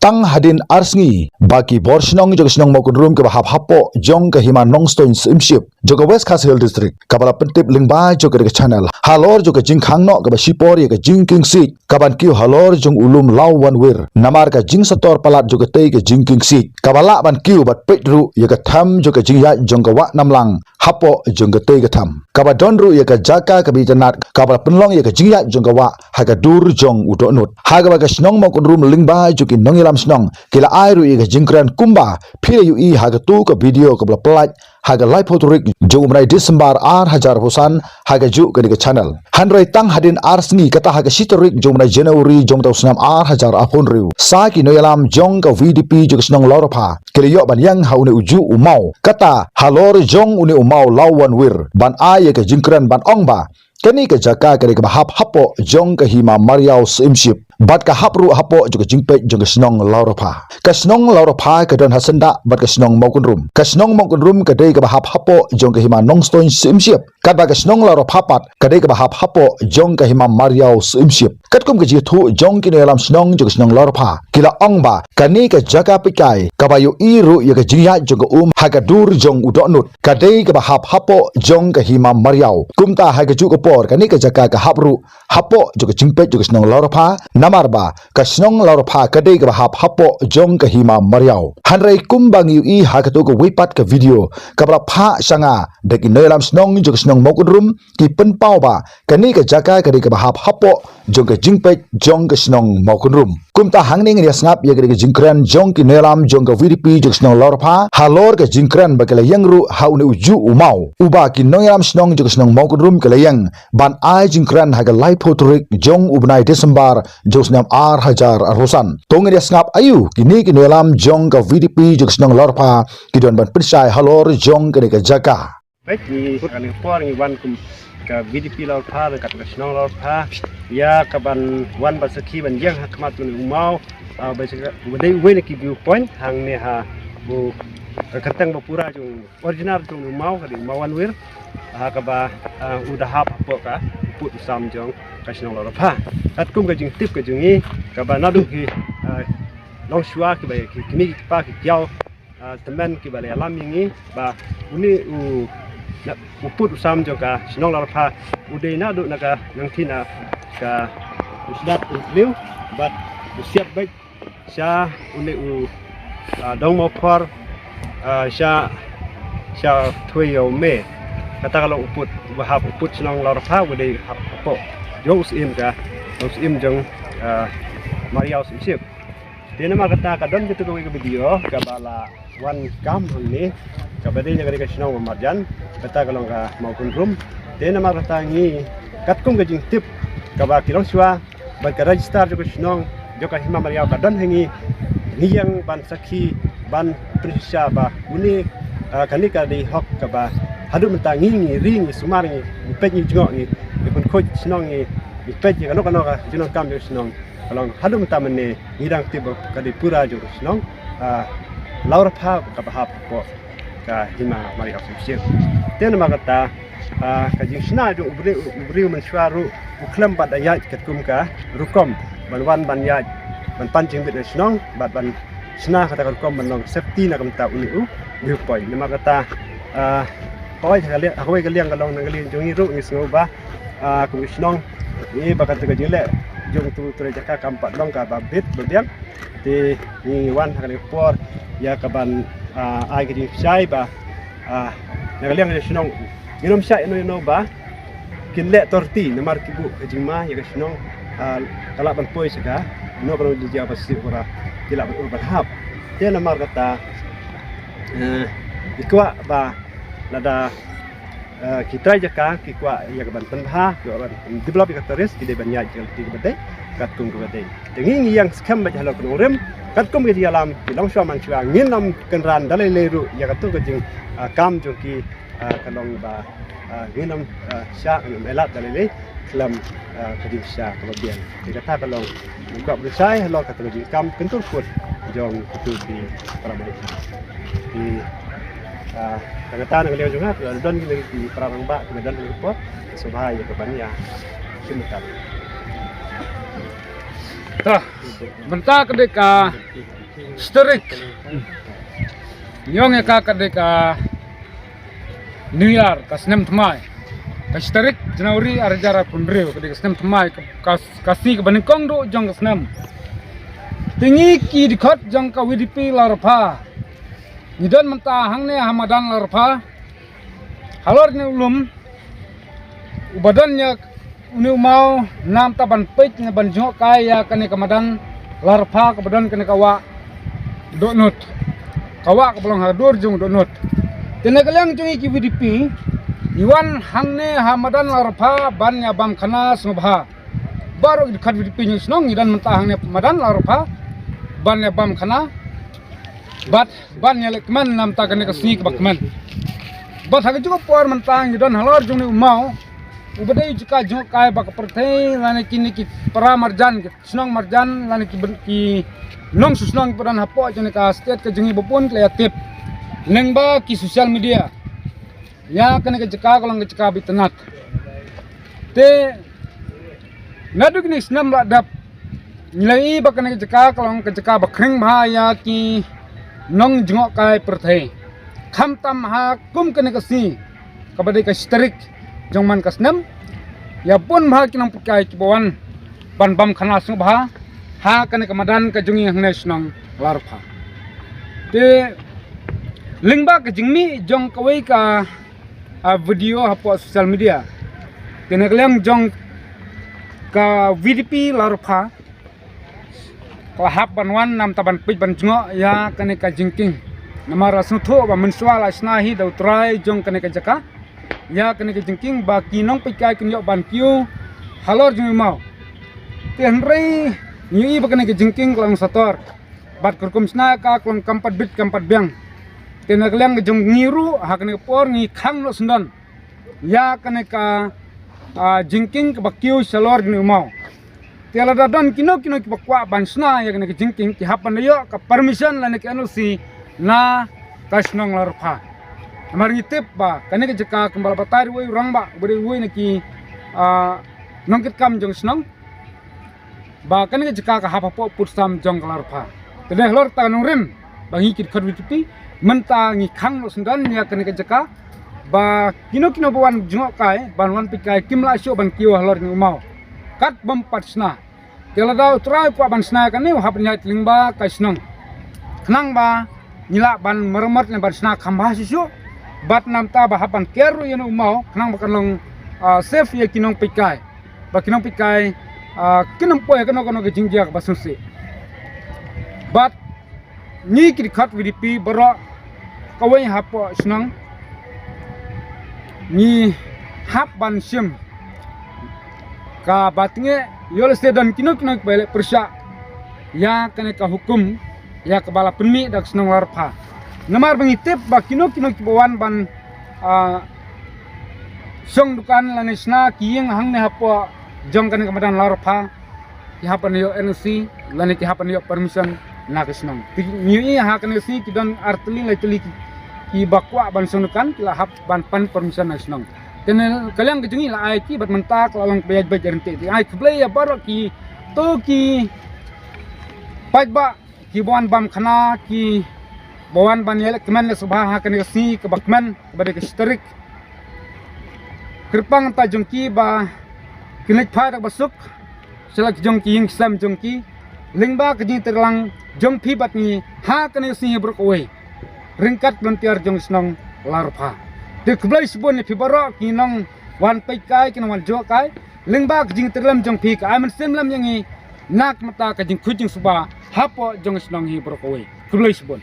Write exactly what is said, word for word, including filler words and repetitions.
tang hadien ar sngi ba ki bor shnong jong ka shnong Mawkynrum kiba hap hapoh jong ka Hima Nongstoiñ Syiemship jong ka West Khasi Hills District, kaba la pyntip lyngba jong ka channel halor jong ka jingkhang noh kaba shipor ïa ka jingkieng siej kaban kiew halor jong u lum Law Wanwir, namar ka jingsator palat jong katei ka jingkieng siej kaba lah ban kiew bad peit ruh ïa ka them jong ka jingïaid jong ka wah Namlang hapoh jong katei ka them, kaba don ruh ïa ka jaka kaba itynnad kaba la pynlong ïa ka jingïaid jong ka wah ha ka dur jong u dohnud. Ha kaba ka shnong Mawkynrum lyngba jong ki nongïalam shnong ki la ai ruh ïa ka jingkren kumba phi la ïohi ha katei ka video kaba la pyllait ha ka laiphew tarik jong u bnai December ar hajar arphew san ha kajuh kane ka channel. Hynrei tang hadien ar sngi, kata ha ka shi tarik jong u bnai January jong u snem ar hajar arphew hynriew, sa ki nongïalam jong ka V D P jong ka shnong Lawrapha ki la ïoh ban ïeng ha une ujuh u maw, kata halor jong une u maw Law Wanwir, ban ai ïa ka jingkren ban ong ba kane ka jaka ka dei kaba hap hapoh jong ka Hima Mariaw Syiemship bad ka hap ruh hapoh jong ka jingpeit jong ka shnong Lawrapha. Ka shnong Lawrapha ka don ha syndah bad ka shnong Mawkynrum. Ka shnong Mawkynrum ka dei kaba hap hapoh jong ka Hima Nongstoiñ Syiemship, katba ka shnong Lawrapha pat ka dei kaba hap hapoh jong ka Hima Mariaw Syiemship. Katkum ka jingïathuh jong ki nongïalam shnong jong ka shnong Lawrapha, ki la ong ba kane ka jaka peitkai kaba ïohi ruh ïa ka jingïaid jong ka um ha ka dur jong u dohnud ka dei kaba hap hapoh jong ka Hima Mariaw. Kumta ha kajuh ka por kane ka jaka ka hap ruh hapoh jong ka jingpeit jong ka shnong Lawrapha, namar ba ka shnong Lawrapha ka dei kaba hap hapoh jong ka Hima Mariaw. Hynrei kumba ngi ïohi ha katei kawei pat ka video kaba la phah sha nga da ki nongïalam shnong jong ka shnong Mawkynrum, ki pynpaw ba kane ka jaka ka dei kaba hap hapoh jong ka jingpeit jong ka shnong Mawkynrum. Kumta hangne ngin ïa sngap ïa ka dei ka jingkren jong ki nongïalam jong ka V D P jong ka shnong Lawrapha halor ka jingkren ba ki la ïeng ruh ha une ujuh u maw uba ki nongïalam shnong jong ka shnong Mawkynrum ki la ïeng ban ai jingkren ha ka laiphew tarik jong u bnai December jong u snem ar hajar arphew san. To ngin ïa sngap aïu kine ki nongïalam jong ka V D P jong ka shnong Lawrapha ki don ban pynshai halor jong kane ka jaka. Peit, ngi ha kane ka por ngi wan kum ka V D P Lawrapha, ka, ka shnong Lawrapha, ïa kaban wan ban sakhi ban ïeng ha khmat une u maw, ah, ba sha ka, ba dei uwei na ki view point hangne ha u, ka kyrteng ba pura jong, original jong une u maw ka dei u maw Wanwir, ha kaba, ah, u da hap hapoh ka u pud u sam jong ka shnong Lawrapha. Katkum ka jingtip ka jong ngi kaba naduh ki, ah, longshuwa kiba ki kmie ki kpa ki kiaw, ah, tymmen kiba la ïalam ïa ngi ba une u, na, u pud u sam jong ka shnong Lawrapha u dei naduh na ka nangthie na ka u sdat u thliew bad u siat beit sha une u, ah, dong Mawphor, ah, sha, sha thwei ïa u me. Kata ka long u pud, u hap u pud shnong Lawrapha u dei hap hapoh jong u syiem ka, u syiem jong, ah, Mariaw Syiemship. Te namar kata ka don katu kawei ka video kaba la wan kam hangne, kaba dei na ka dei ka shnong ba marjan, kata ka long ka Mawkynrum. Te namar kata ngi katkum ka jingtip kaba ki longshuwa bad ka register jong ka shnong jong ka Hima Mariaw ka don ha ngi, ngi ïeng ban sakhi ban pynshisha ba une, ah, kane ka dei hok kaba haduh mynta ngi, ngi ri, ngi sumar, ngi, ngi peit, ngi jngoh, ngi, ngi pynkhuid shnong, ngi, ngi peit ïa kano kano ka jingdonkam jong ka shnong. Ka long haduh mynta mynne ngi dang tip ba ka dei pura jong ka shnong, ah, Lawrapha kaba hap hapoh ka Hima Mariaw Syiemship. Te namar kata, ah, ka jingshna jong u briew, u briew mynshuwa ruh u khlem pat da ïaid katkum ka rukom ban wan ban ïaid ban pan jingbit na shnong bad ban shna kata ka rukom ban long safety na ka bynta une u view point. Namar kata, ah, hooid ha ka liang, ha kawei ka liang ka long na ka liang jong ngi ruh ngi sngew ba, ah, kum ki shnong, eh, ba kata ka jingleh jong utu u trai jaka kam pat long kaba bit ba biang. Te ngi wan ha kane ka por ïa kaban, ah, ai ka jingshai ba, ah, na ka liang ka shnong ngin ym shah ïano ïano ba kin leh torti namar ki buh ka jingma ïa ka shnong, ah, ka lah ban poi sha kano kano ka jingjia ba shisha ba ki lah ban ur ban hap. Te namar kata, eh, ngi kwah ba lada, eh, ki trai jaka ki kwah ïa kaban pynbha, ki kwah ban develop ïa ka tourist, ki dei ban ïaid ïa ka lynti kaba dei katkum kaba dei. Te ngi ngi ïeng skhem beit halor ka nongrim katkum ka jingïalam ki longshuwa manshuwa, ngin ym kynran da lei lei ruh ïa katu ka jing, ah, kam jong ki, ah, ka long ba, ah, ngin ym, ah, shah, ngin ym ailad da lei lei khlem, ah, ka jingshisha kaba biang. Te kata ka long ngi kwah ban shai halor kata ka jingkam kyntur kut jong katu ki para bangeit. Te, ah, kata na ka liang jong nga, ka don ki para rangbah kiba don ha kane ka por, sngewbha ïa kaban ïa shim bynta. Ta, mynta ka dei ka Shi tarik. Ngi ong ïa ka ka dei ka New Year, ka snem thymmai. Ka shi tarik January ar hajar arphew hynriew, ka dei ka snem thymmai, ka, ka, ka sngi kaba nyngkong duh jong ka snem. Te ngi ki dkhot jong ka VDP Larapha, ngi don mynta hangne ha madan Larapha, halor ne u lum uba don ïa une u maw, namta ban peit ne ban jngohkai ïa kane ka madan Larapha kaba don kane ka wah Dohnud, ka wah kaba long ha dur jong Dohnud. Te na ka liang jong ngi ki VDP, ngi wan hangne ha madan Larapha ban ïa bam khana sngewbha. Baroh ki dkhot VDP jong shnong ngi don mynta hangne madan Larapha ban ïa bam khana bad ban ïa leh kmen namta kane ka sngi kaba kmen. Bad ha kajuh ka por mynta ngi don halor jong une u maw uba dei u jaka jngohkai ba ka pyrthei lane kine ki para marjan, ki shnong marjan lane ki, ki nong shnong kiba don hapoh jong kane ka state ka jong ngi ba bun ki la ïa tip lyngba ki social media. Ïa kane ka jaka ka long ka jaka ba itynnad. Te naduh kine ki snem la dep ngi la ïohi ba kane ka jaka ka long ka jaka ba khring bha ïa ki nong jngohkai pyrthei. Khamtam ha kum kane ka sngi kaba dei ka shi tarik jong man ka snem, ïa bun bha ki nongpeitkai kiba wan ban bam khana sngewbha ha kane ka madan ka jong ngi hangne shnong Larapha. Te lyngba ka jingmih jong kawei ka, ah, video hapoh social media, te na ka liang jong ka VDP Larapha ka la hap ban wan namta ban peit ban jngoh ïa kane ka jingkieng. Namar la sngewthuh ba mynshuwa la shna hi da u trai jong kane ka jaka ïa kane ka jingkieng ba ki nongpeitkai kin ïoh ban kiew halor jong u maw. Te hynrei ngi ïohi ba kane ka jingkieng ka la long sator bad ka rukom shna ka ka long kam pat bit kam pat biang. Te na ka liang jong ngi ruh ha kane ka por ngi khang noh syndon ïa kane ka, ah, jingkieng kaba kiew shalor jong une u maw. Te lada don kino kino kiba kwah ban shna ïa kane ka jingkieng ki hap ban da ïoh ka permission lane ka NOC na ka shnong Larapha. Namar ngi tip ba kane ka jaka kumba la batai da uwei u rangbah uba dei uwei na ki, ah, nongkitkam jong shnong ba kane ka jaka ka hap hapoh pudsam jong ka Larapha. Te dei halor kata ka nongrim ba ngi ki dkhot VDP mynta ngi khang noh syndon ïa kane ka jaka ba kino kino ba wan jngohkai ban wan peitkai kim lah shuh ban kiew halor jong une u maw. Kat bym pat shna. Te lada u trai u kwah ban shna ïa kane u hap ban ïaid lyngba ka shnong khnang ba ngi lah ban maramot ne ban shna kham bha shuh shuh bad namta ba hap ban ker ruh ïa une u maw khnang ba kan long, ah, safe ïa ki nongpeitkai. Ba ki nongpeitkai, ah, kin ym poi ha kano kano ka jingjia kaba sngewsih. Bad ngi ki dkhot VDP baroh kawei hapoh shnong ngi hap ban shim kaba tyngeh ïoh lehse don kino kino kiba leh pyrshah ïa kane ka hukum ïa kaba la pynmih da ka shnong Larapha. Namar ba ngi tip ba kino kino kiba wan ban, ah, shong dukan lane shna ki ïing hangne hapoh jong kane ka madan Larapha ki hap ban ïoh NOC lane ki hap ban ïoh permission na ka shnong. Te ngi ïohi ha kane ka sngi ki don ar tylli lai tylli ki, kiba kwah ban shong dukan ki la hap ban pan permission na ka shnong. Te na ka liang ka jong ngi la ai ki bad mynta ka la long kaba ïaid beit ïaid ryntih. Te ai khublei ïa baroh kito ki paidbah kiba wan bam khana, kiba wan ban ïaleh kmen leh sngewbha ha kane ka sngi kaba kmen kaba dei ka shi tarik. Kyrpang ta jong ki ba kin leit phai da kaba suk sha la ki jong ki ïing ki sem jong ki lyngba ka jingïatreilang jong phi bad ngi ha kane ka sngi baroh kawei ryngkat volunteer jong shnong Larapha. Te khublei shibun ïa phi baroh ki nongwan peitkai, ki nongwan jngohkai lyngba ka jingïatreilang jong phi ka ai mynsiem lem ïa ngi na ka bynta ka jingkhuid jingsuba hapoh jong shnong hi baroh kawei. Khublei shibun.